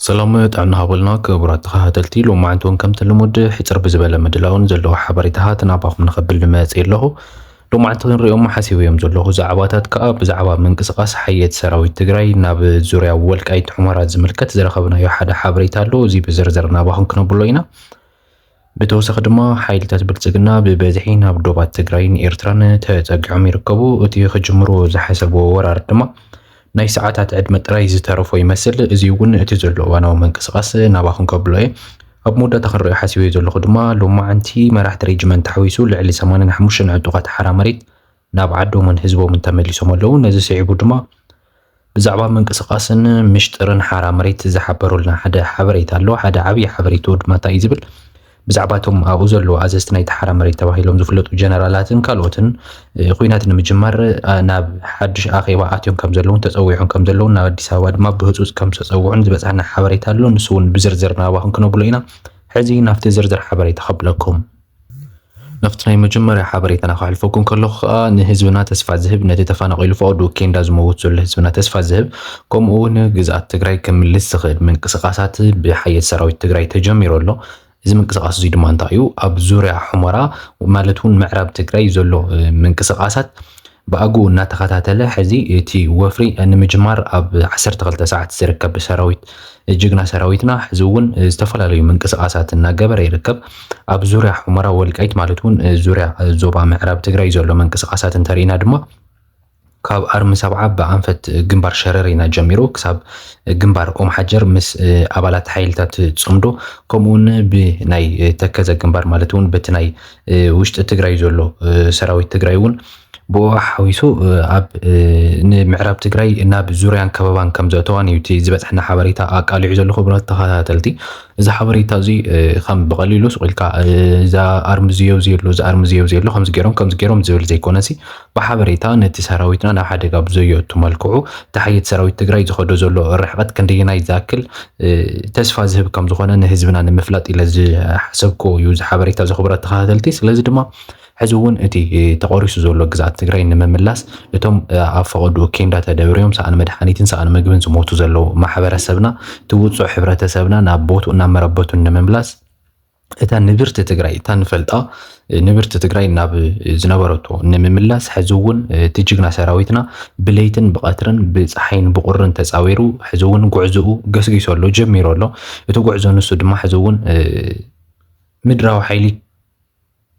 ሰላም ጥዕና ሃበልና ክቡራት ተኸታተልቲ፣ ሎማዓንቲ እውን ከምቲ ልሙድ ሕፅር ብዝበለ ምድላውን ዘለዎ ሓበሬታታት ናባኹም ንኸብል መፂእ ኣለኹ። ሎማዓንቲ ክንሪኦም ሓሲበዮም ዘለኹ ዛዕባታት ከዓ ብዛዕባ ምንቅስቓስ ሓየት ሰራዊት ትግራይ ናብ ዙርያ ወልቃይት ሑመራ ዝምልከት ዝረኸብናዮ ሓደ ሓበሬታ ኣሎ። እዚ ብዝርዝር ናባኹም ክነብሎ ኢና። ብተወሳኺ ድማ ሓይልታት ብልፅግና ብበዝሒ ናብ ዶባት ትግራይን ኤርትራን ተፀጊዖም ይርከቡ። እቲ ክጅምሩ ዝሓሰብዎ ወራር ድማ ናይ ሰዓታት ዕድመ ጥራይ ዝተረፎ ይመስል። እዚ እውን እቲ ዘሎ እዋናዊ ምንቅስቓስ ናባኹም ከብሎ እየ። ኣብ መወዳእታ ክንሪኦ ሓሲበዮ ዘለኹ ድማ ሎማዓንቲ መራሕቲ ሬጅመንት ተሓዊሱ ልዕሊ ሰማንያን ሓሙሽተን ዕጡቓት ሓራ መሬት ናብ ዓዶምን ህዝቦምን ተመሊሶም ኣለዉ። ነዚ ስዒቡ ድማ ብዛዕባ ምንቅስቓስን ምሽጥርን ሓራ መሬት ዝሓበሩልና ሓደ ሓበሬታ ኣሎ። ሓደ ዓብዪ ሓበሬትኡ ድማ እንታይ እዩ ዝብል፣ ብዛዕባ እቶም ኣብኡ ዘለዉ ኣዘዝቲ ናይቲ ሓራ መሬት ተባሂሎም ዝፍለጡ ጀነራላትን ካልኦትን፣ እ፣ ኲናት ንምጅማር፣ እ፣ ናብ ሓድሽ ኣኼባ ኣትዮም ከም ዘለዉን ተጸዊዖም ከም ዘለዉን ናብ ኣዲስ ኣበባ ድማ ብህጹጽ ከም ዝተጸውዑን ዝበጽሐና ሓበሬታ ኣሎ። ንሱ እውን ብዝርዝር ናባኹም ክነብሎ ኢና። ሕዚ ናብቲ ዝርዝር ሓበሬታ ከብለኩም። ናብቲ ናይ መጀመርያ ሓበሬታና ከሕልፈኩም ከለኹ ከኣ ንህዝብና ተስፋ ዝህብ፣ ነቲ ተፈናቒሉ ፈቐድኡ ኬንዳ ዝመውት ዘሎ ህዝብና ተስፋ ዝህብ፣ ከምኡ እውን ግዝኣት ትግራይ ክምልስ ዝኽእል ምንቅስቓሳት ብሓየት ሰራዊት ትግራይ ተጀሚሩ ኣሎ። እዚ ምንቅስቓስ እዚ ድማ እንታይ እዩ? ኣብ ዙርያ ሑመራ ማለት እውን ምዕራብ ትግራይ ዘሎ፣ እ፣ ምንቅስቓሳት ብኣግኡ እናተኸታተለ፣ ሕዚ እቲ ወፍሪ ንምጅማር ኣብ ዓሰርተ ክልተ ሰዓት ዝርከብ ሰራዊት፣ ጅግና ሰራዊትና፣ ሕዚ እውን ዝተፈላለዩ ምንቅስቓሳት እናገበረ ይርከብ። ኣብ ዙርያ ሑመራ ወልቃይት ማለት እውን ዙርያ ዞባ ምዕራብ ትግራይ ዘሎ ምንቅስቓሳት እንተርኢና ድማ ካብ ኣርሚ ሰብዓ ብኣንፈት ግንባር ሸረሪና ጀሚሩ ክሳብ ግንባር ኦም ሓጀር ምስ ኣባላት ሓይልታት ጽምዶ፣ ከምኡ እውን ብናይ ተከዘ ግንባር ማለት እውን በቲ ናይ ውሽጢ ትግራይ ዘሎ ሰራዊት ትግራይ እውን ብኡ ሓዊሱ ኣብ ንምዕራብ ትግራይ ናብ ዙርያን ከበባን ከም ዘእተዋን እዩ እቲ ዝበፅሐና ሓበሬታ ኣቃሊዑ ዘሎ። ክቡራት ተኸታተልቲ፣ እዚ ሓበሬታ እዚ ከም ብቐሊሉ ስቕ ኢልካ እዚ ኣርሚ እዚ ኣብዚ ኣሎ፣ እዚ ኣርሚ እዚ ኣብዚ ኣሎ፣ ከምዚ ገይሮም ከምዚ ገይሮም ዝብል ዘይኮነሲ፣ ብሓበሬታ ነቲ ሰራዊትና ናብ ሓደጋ ብዘየእቱ መልክዑ፣ እቲ ሓየት ሰራዊት ትግራይ ዝኸዶ ዘሎ ርሕቐት ክንደየናይ ዝኣክል፣ እ፣ ተስፋ ዝህብ ከም ዝኾነ ንህዝብና ንምፍላጥ ኢለ ዝሓሰብኩ እዩ፣ እዚ ሓበሬታ እዚ። ክቡራት ተኸታተልቲ፣ ስለዚ ድማ ሕዚ እውን እቲ፣ እ፣ ተቖሪሱ ዘሎ ግዝኣት ትግራይ ንምምላስ፣ እቶም፣ እ፣ ኣብ ፈቐድኡ ኬንዳ ተደብርዮም ሰኣን መድሓኒትን ሰኣን ምግብን ዝሞቱ ዘለዉ ማሕበረሰብና፣ እቲ ውፁዕ ሕብረተሰብና ናብ ቦትኡ ናብ መረበቱን ንምምላስ፣ እታ ንብርቲ ትግራይ፣ እታ ንፈልጣ ንብርቲ ትግራይ ናብ ዝነበረቶ ንምምላስ፣ ሕዚ እውን እቲ ጅግና ሰራዊትና ብለይትን ብቐትርን ብፀሓይን ብቑርን ተፃዊሩ፣ ሕዚ እውን ጉዕዞኡ ገስጊሱ ኣሎ፣ ጀሚሩ ኣሎ። እቲ ጉዕዞ ንሱ ድማ ሕዚ እውን፣ እ፣ ምድራዊ ሓይሊ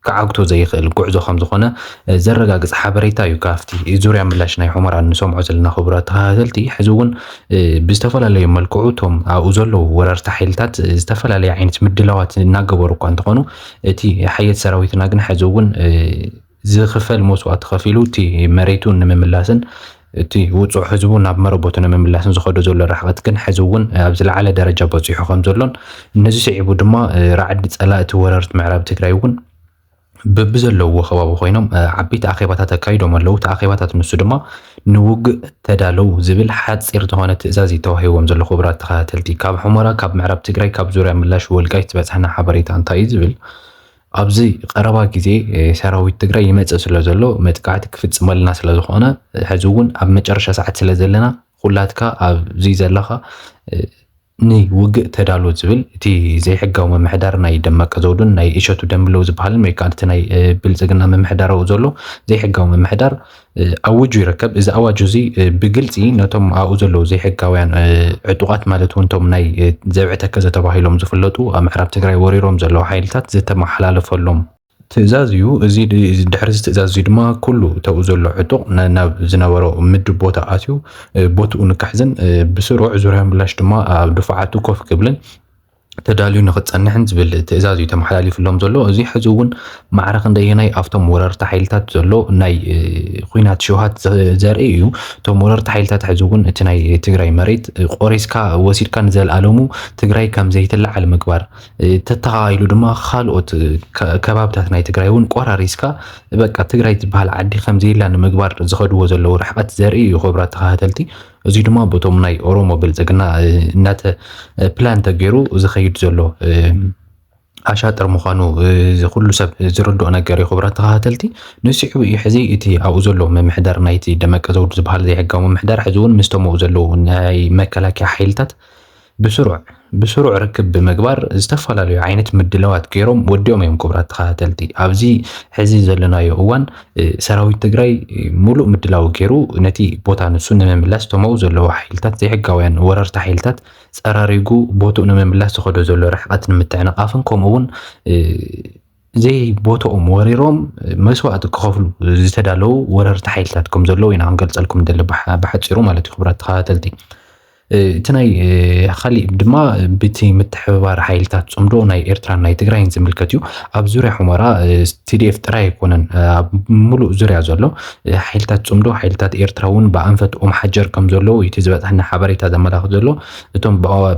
ክዓግቶ ዘይኽእል ጉዕዞ ከም ዝኾነ፣ እ፣ ዘረጋግፅ ሓበሬታ እዩ ካብቲ ዙርያ ምላሽ ናይ ሑመራ እንሰምዖ ዘለና። ክቡራት ተኸታተልቲ፣ ሕዚ እውን፣ እ፣ ብዝተፈላለዩ መልክዑ እቶም ኣብኡ ዘለዉ ወረርቲ ሓይልታት፣ እ፣ ዝተፈላለየ ዓይነት ምድላዋት እናገበሩ እኳ እንተኾኑ፣ እቲ ሓየት ሰራዊትና ግን ሕዚ እውን፣ እ፣ ዝኽፈል መስዋእቲ ከፊሉ እቲ መሬቱ ንምምላስን እቲ ውፁዕ ህዝቡ ናብ መረበቱ ንምምላስን ዝኸዶ ዘሎ ርሕቐት ግን ሕዚ እውን ኣብ ዝለዓለ ደረጃ በፂሑ ከም ዘሎን፣ ነዚ ስዒቡ ድማ፣ እ፣ ራዕዲ ፀላእቲ ወረርቲ ምዕራብ ትግራይ እውን በብዘለውዎ ከባቢ ኮይኖም፣ እ፣ ዓበይቲ ኣኼባታት ኣካይዶም ኣለዉ። እቲ ኣኼባታት ንሱ ድማ ንውግእ ተዳለዉ ዝብል ሓፂር ዝኾነ ትእዛዝ እዩ ተዋሂቦም ዘሎ። ክቡራት ተኸታተልቲ፣ ካብ ሑመራ፣ ካብ ምዕራብ ትግራይ፣ ካብ ዙርያ ምላሽ ወልቃይት ዝበፅሐና ሓበሬታ እንታይ እዩ ዝብል፣ ኣብዚ ቀረባ ግዜ፣ እ፣ ሰራዊት ትግራይ ይመፅእ ስለ ዘሎ፣ መጥቃዕቲ ክፍፅመልና ስለ ዝኾነ፣ ሕዚ እውን ኣብ መጨረሻ ሰዓት ስለ ዘለና፣ ኩላትካ ኣብዚ ዘለኻ፣ እ፣ ንውግእ ተዳሎ ዝብል እቲ ዘይሕጋዊ ምምሕዳር ናይ ደመቀ ዘውዱን ናይ እሸቱ ደምለው ዝበሃልን ወይ ከዓ እቲ ናይ፣ እ፣ ብልፅግና ምምሕዳር ኣብኡ ዘሎ ዘይሕጋዊ ምምሕዳር፣ እ፣ ኣዊጁ ይርከብ። እዚ ኣዋጅ እዚ፣ እ፣ ብግልፂ ነቶም ኣብኡ ዘለዉ ዘይሕጋውያን፣ እ፣ ዕጡቓት ማለት እውን እቶም ናይ፣ እ፣ ዘብዒ ተከዘ ተባሂሎም ዝፍለጡ ኣብ ምዕራብ ትግራይ ወሪሮም ዘለዉ ሓይልታት ዝተመሓላለፈሎም ትእዛዝ እዩ። እዚ ድ-፣ ድሕሪ እዚ ትእዛዝ እዚ ድማ ኩሉ ተብኡ ዘሎ ዕጡቕ ና-፣ ናብ ዝነበሮ ምድብ ቦታ ኣትዩ፣ እ፣ ቦትኡ ንክሕዝን፣ እ፣ ብስሩዕ ዙርያ ምላሽ ድማ ኣብ ድፋዓቱ ኮፍ ክብልን ተዳልዩ ንክጸንሕን ዝብል ትእዛዝ እዩ ተመሓላሊፍሎም ዘሎ። እዚ ሕዚ እውን ማዕረ ክንደየናይ ኣብቶም ወረርቲ ሓይልታት ዘሎ ናይ፣ እ፣ ኲናት ሸውሃት ዘ-፣ ዘርኢ እዩ። እቶም ወረርቲ ሓይልታት ሕዚ እውን እቲ ናይ ትግራይ መሬት፣ እ፣ ቆሪስካ ወሲድካ ንዘለኣለሙ ትግራይ ከም ዘይትለዓል ምግባር፣ እ፣ ተተኻኢሉ ድማ ካልኦት፣ እ፣ ከ-፣ ከባብታት ናይ ትግራይ እውን ቆራሪስካ፣ በቃ ትግራይ ትበሃል ዓዲ ከም ዘይላ ንምግባር ዝኸድዎ ዘለዉ ርሕቐት ዘርኢ እዩ። ክቡራት ተኸታተልቲ፣ እዚ ድማ በቶም ናይ ኦሮሞ ብልፅግና፣ እ፣ እናተ-፣ እ፣ ፕላን ተገይሩ ዝኸይድ ዘሎ፣ እ፣ ኣሻጥር ምዃኑ፣ እ፣ እዚ ኩሉ ሰብ ዝርድኦ ነገር እዩ። ክቡራት ተኸታተልቲ፣ ንስዑ እዩ ሕዚ እቲ ኣብኡ ዘሎ ምምሕዳር ናይቲ ደመቀ ዘውዱ ዝበሃል ዘይሕጋዊ ምምሕዳር ሕዚ እውን ምስቶም ኣብኡ ዘለዉ ናይ መከላከያ ሓይልታት ብስሩዕ ብስሩዕ ርክብ ብምግባር ዝተፈላለዩ ዓይነት ምድላዋት ገይሮም ወዲኦም እዮም። ክቡራት ተኸታተልቲ፣ ኣብዚ ሕዚ ዘለናዮ እዋን ሰራዊት ትግራይ ሙሉእ ምድላው ገይሩ ነቲ ቦታ ንሱ ንምምላስ፣ እቶም ኣብኡ ዘለዉ ሓይልታት፣ ዘይሕጋውያን ወረርቲ ሓይልታት ጸራሪጉ ቦትኡ ንምምላስ ዝኸዶ ዘሎ ርሕቀት ንምትዕንቓፍን ከምኡ እውን ዘይቦትኦም ወሪሮም መስዋእቲ ክኸፍሉ ዝተዳለዉ ወረርቲ ሓይልታት ከም ዘለዉ ኢና ክንገልጸልኩም ንደሊ፣ ብሓጺሩ ማለት እዩ። ክቡራት ተኸታተልቲ፣ እቲ ናይ ካሊእ ድማ ብቲ ምትሕብባር ሓይልታት ጽምዶ ናይ ኤርትራን ናይ ትግራይን ዝምልከት እዩ። ኣብ ዙርያ ሑመራ ቲ ዲ ኤፍ ጥራይ ኣይኮነን፣ ኣብ ሙሉእ ዙርያ ዘሎ ሓይልታት ጽምዶ፣ ሓይልታት ኤርትራ እውን ብኣንፈት ኦም ሓጀር ከም ዘለዉ እቲ ዝበጽሐና ሓበሬታ ዘመላኽት ዘሎ። እቶም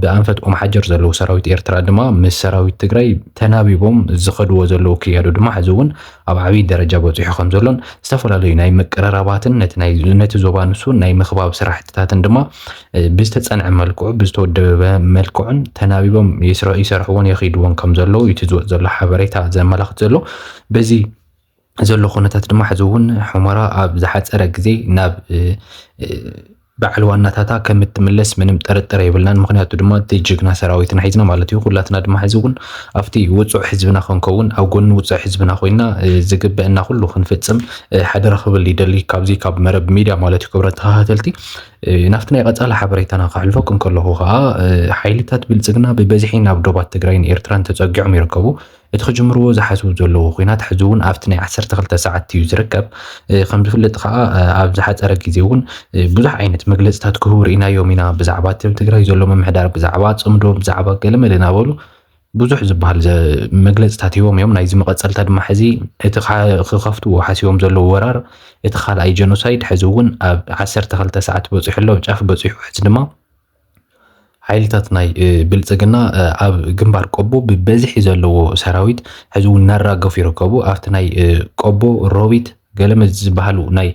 ብኣንፈት ኦም ሓጀር ዘለዉ ሰራዊት ኤርትራ ድማ ምስ ሰራዊት ትግራይ ተናቢቦም ዝኸድዎ ዘለዉ ክያዶ ድማ ሕዚ እውን ኣብ ዓብዪ ደረጃ በፂሑ ከም ዘሎን ዝተፈላለዩ ናይ ምቅርራባትን ነቲ ዞባ ንሱ ናይ ምኽባብ ስራሕትታትን ድማ ብዝተፀንዐ መልክዑ፣ ብዝተወደበ መልክዑን ተናቢቦም ይሰርሕዎን የኽይድዎን ከም ዘለዉ እቲ ዝወፅ ዘሎ ሓበሬታ ዘመላኽት ዘሎ። በዚ ዘሎ ኩነታት ድማ ሕዚ እውን ሑመራ ኣብ ዝሓፀረ ግዜ ናብ በዓል ዋናታታ ከም እትምለስ ምንም ጥርጥር የብልናን። ምኽንያቱ ድማ እቲ ጅግና ሰራዊትና ሒዝና ማለት እዩ። ኩላትና ድማ ሕዚ እውን ኣብቲ ውፁዕ ህዝብና ክንከውን፣ ኣብ ጎኒ ውፁዕ ህዝብና ኮይና ዝግበአና ኩሉ ክንፍፅም ሓደራ ክብል ይደሊ፣ ካብዚ ካብ መረብ ሚድያ ማለት እዩ። ክብረት ተኸታተልቲ፣ ናብቲ ናይ ቀፃሊ ሓበሬታና ከሕልፈኩም ከለኹ ከዓ ሓይልታት ብልፅግና ብበዝሒ ናብ ዶባት ትግራይን ኤርትራን ተፀጊዖም ይርከቡ። እቲ ክጅምርዎ ዝሓስቡ ዘለዉ ኲናት ሕዚ እውን ኣብቲ ናይ ዓሰርተ ክልተ ሰዓት እዩ ዝርከብ። ከም ዝፍለጥ ከዓ ኣብ ዝሓፀረ ግዜ እውን ብዙሕ ዓይነት መግለፅታት ክህቡ ርኢናዮም ኢና። ብዛዕባ እቲ ኣብ ትግራይ ዘሎ ምምሕዳር፣ ብዛዕባ ፅምዶ፣ ብዛዕባ ገለመለ እናበሉ ብዙሕ ዝበሃል መግለፅታት ሂቦም እዮም። ናይዚ መቐፀልታ ድማ ሕዚ እቲ ክኸፍትዎ ሓሲቦም ዘለዉ ወራር፣ እቲ ካልኣይ ጀኖሳይድ ሕዚ እውን ኣብ ዓሰርተ ክልተ ሰዓት በፂሑ ኣሎ፣ ጫፍ በፂሑ። ሕዚ ድማ ሓይልታት ናይ ብልፅግና ኣብ ግንባር ቆቦ ብበዝሒ ዘለዎ ሰራዊት ሕዚ እውን እናራገፉ ይርከቡ። ኣብቲ ናይ ቆቦ፣ ሮቢት፣ ገለመ ዝበሃሉ ናይ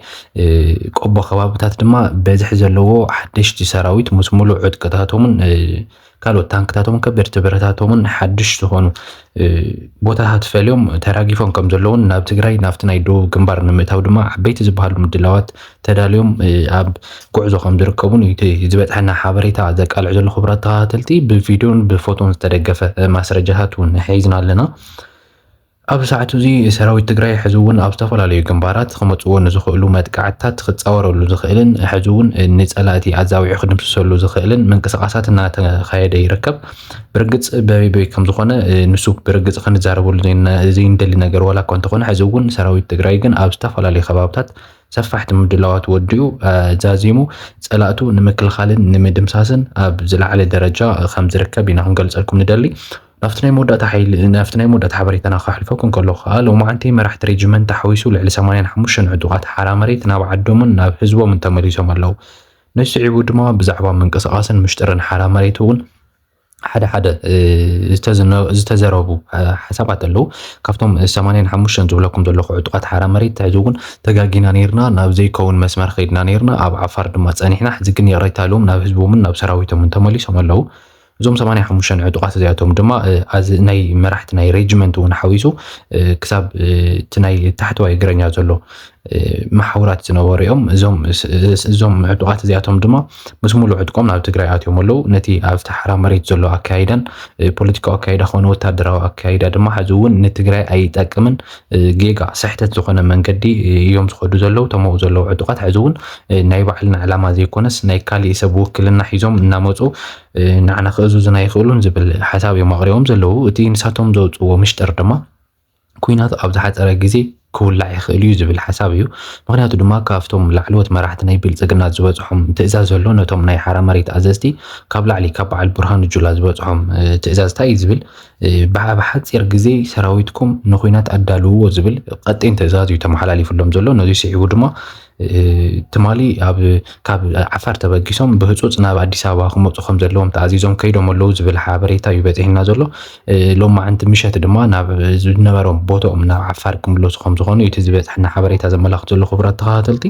ቆቦ ከባብታት ድማ በዝሒ ዘለዎ ሓደሽቲ ሰራዊት ምስ ሙሉእ ዕጥቅታቶምን ካልኦት ታንክታቶምን ከበድቲ ብረታቶምን ሓድሽ ዝኾኑ ቦታታት ፈልዮም ተራጊፎም ከም ዘለውን ናብ ትግራይ ናብቲ ናይ ደቡብ ግንባር ንምእታው ድማ ዓበይቲ ዝበሃሉ ምድላዋት ተዳልዮም ኣብ ጉዕዞ ከም ዝርከቡን እቲ ዝበፅሐና ሓበሬታ ዘቃልዕ ዘሎ። ክቡራት ተኸታተልቲ፣ ብቪድዮን ብፎቶን ዝተደገፈ ማስረጃታት እውን ሒዝና ኣለና። ኣብ ሰዓቱ እዚ ሰራዊት ትግራይ ሕዚ እውን ኣብ ዝተፈላለዩ ግንባራት ክመፅዎ ንዝኽእሉ መጥቃዕትታት ክፃወረሉ ዝኽእልን ሕዚ እውን ንፀላእቲ ኣዛዊዑ ክድምስሰሉ ዝኽእልን ምንቅስቃሳት እናተኻየደ ይርከብ። ብርግፅ በበይ በይ ከም ዝኾነ ንሱ ብርግፅ ክንዛረበሉ ዘይንደሊ ነገር ዋላ እኳ እንተኾነ፣ ሕዚ እውን ሰራዊት ትግራይ ግን ኣብ ዝተፈላለዩ ከባብታት ሰፋሕቲ ምድላዋት ወዲኡ ዛዚሙ ፀላእቱ ንምክልኻልን ንምድምሳስን ኣብ ዝለዓለ ደረጃ ከም ዝርከብ ኢና ክንገልፀልኩም ንደሊ። ናብቲ ናይ መወዳእታ ሓይሊ ናብቲ ናይ መወዳእታ ሓበሬታና ከሕልፈኩም ከለኹ ከዓ፣ ሎማዓንቲ መራሕቲ ሬጅመንት ተሓዊሱ ልዕሊ ሰማንያን ሓሙሽተን ዕጡቓት ሓራ መሬት ናብ ዓዶምን ናብ ህዝቦምን ተመሊሶም ኣለዉ። ንስዒቡ ድማ ብዛዕባ ምንቅስቃስን ምሽጥርን ሓራ መሬት እውን ሓደ ሓደ ዝተዘረቡ ሓሳባት ኣለዉ። ካብቶም ሰማንያን ሓሙሽተን ዝብለኩም ዘለኹ ዕጡቓት ሓራ መሬት፣ ሕዚ እውን ተጋጊና ነይርና፣ ናብ ዘይከውን መስመር ከይድና ነይርና፣ ኣብ ዓፋር ድማ ፀኒሕና፣ ሕዚ ግን ይቕሬታ ኢሎም ናብ ህዝቦምን ናብ ሰራዊቶምን ተመሊሶም ኣለዉ። እዞም ሰማንያ ሓሙሽተ ዕጡቓት እዚኣቶም ድማ ናይ መራሕቲ ናይ ሬጅመንት እውን ሓዊሱ ክሳብ እቲ ናይ ታሕተዋይ እግረኛ ዘሎ መሓውራት ዝነበሩ እዮም። እዞም ዕጡቓት እዚኣቶም ድማ ምስ ሙሉእ ዕጥቆም ናብ ትግራይ ኣትዮም ኣለዉ። ነቲ ኣብቲ ሓራ መሬት ዘሎ ኣካይዳን ፖለቲካዊ ኣካይዳ ኮነ ወታደራዊ ኣካይዳ ድማ ሕዚ እውን ንትግራይ ኣይጠቅምን፣ ጌጋ ስሕተት ዝኾነ መንገዲ እዮም ዝኸዱ ዘለዉ። እቶም ኣብኡ ዘለዉ ዕጡቓት ሕዚ እውን ናይ ባዕልና ዕላማ ዘይኮነስ ናይ ካሊእ ሰብ ውክልና ሒዞም እናመፁ ንዓና ክእዝዙና ኣይኽእሉን ዝብል ሓሳብ እዮም ኣቕሪቦም ዘለዉ። እቲ ንሳቶም ዘውፅዎ ምሽጥር ድማ ኲናት ኣብ ዝሓፀረ ግዜ ክውላዕ ይኽእል እዩ ዝብል ሓሳብ እዩ። ምኽንያቱ ድማ ካብቶም ላዕለዎት መራሕቲ ናይ ብልፅግና ዝበፅሖም ትእዛዝ ዘሎ ነቶም ናይ ሓራ መሬት ኣዘዝቲ ካብ ላዕሊ ካብ በዓል ብርሃኑ ጁላ ዝበፅሖም ትእዛዝ እንታይ እዩ ዝብል፣ ብሓፂር ግዜ ሰራዊትኩም ንኹናት ኣዳልውዎ ዝብል ቀጢን ትእዛዝ እዩ ተመሓላሊፍሎም ዘሎ። ነዚ ስዒቡ ድማ ትማሊ ኣብ ካብ ዓፋር ተበጊሶም ብህፁፅ ናብ ኣዲስ ኣበባ ክመፁ ከም ዘለዎም ተኣዚዞም ከይዶም ኣለዉ ዝብል ሓበሬታ እዩ በፂሕና ዘሎ። ሎማዓንቲ ምሸት ድማ ናብ ዝነበሮም ቦታኦም ናብ ዓፋር ክምለሱ ከም ዝኾኑ እቲ ዝበፅሐና ሓበሬታ ዘመላኽት ዘሎ። ክቡራት ተኸታተልቲ፣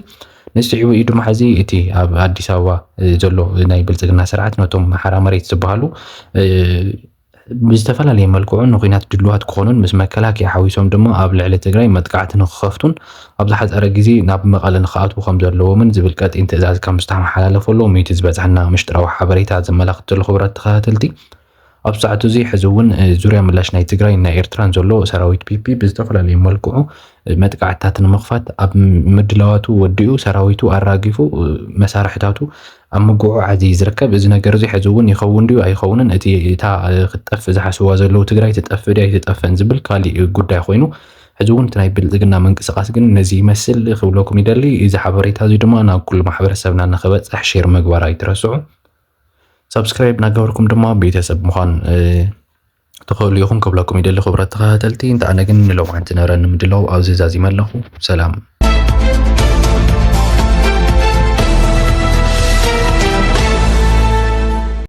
ንስዒቡ እዩ ድማ ሕዚ እቲ ኣብ ኣዲስ ኣበባ ዘሎ ናይ ብልፅግና ስርዓት ነቶም ሓራ መሬት ዝበሃሉ ብዝተፈላለየ መልክዑ ንኹናት ድልዋት ክኾኑን ምስ መከላከያ ሓዊሶም ድማ ኣብ ልዕሊ ትግራይ መጥቃዕቲ ንክኸፍቱን ኣብ ዝሓፀረ ግዜ ናብ መቐለ ንክኣትዉ ከም ዘለዎምን ዝብል ቀጢን ትእዛዝ ከም ዝተመሓላለፈሎም እዩ እቲ ዝበፅሐና ምሽጥራዊ ሓበሬታ ዘመላኽት ዘሎ። ክቡራት ተኸታተልቲ፣ ኣብ ሰዓቱ እዚ ሕዚ እውን ዙርያ ምላሽ ናይ ትግራይ ናይ ኤርትራን ዘሎ ሰራዊት ፒፒ ብዝተፈላለየ መልክዑ መጥቃዕትታት ንምኽፋት ኣብ ምድላዋቱ ወዲኡ ሰራዊቱ ኣራጊፉ መሳርሕታቱ ኣብ ምግዕዓዝ እዩ ዝርከብ። እዚ ነገር እዚ ሕዚ እውን ይኸውን ድዩ ኣይኸውንን፣ እቲ እታ ክትጠፍእ ዝሓስብዋ ዘለዉ ትግራይ ትጠፍእ ድያ ኣይትጠፍእን ዝብል ካሊእ ጉዳይ ኮይኑ፣ ሕዚ እውን እቲ ናይ ብልፅግና ምንቅስቃስ ግን ነዚ ይመስል ክብለኩም ይደሊ። እዚ ሓበሬታ እዚ ድማ ናብ ኩሉ ማሕበረሰብና ንክበፅሕ ሼር ምግባር ኣይትረስዑ። ሳብስክራይብ እናገበርኩም ድማ ቤተሰብ ምዃን ትኽእሉ ኢኹም ክብለኩም ይደሊ። ክቡራት ተኸታተልቲ፣ እንተ ኣነ ግን ንሎማዓንቲ ዝነበረኒ ምድላው ኣብዚ ዛዚመ ኣለኹ። ሰላም።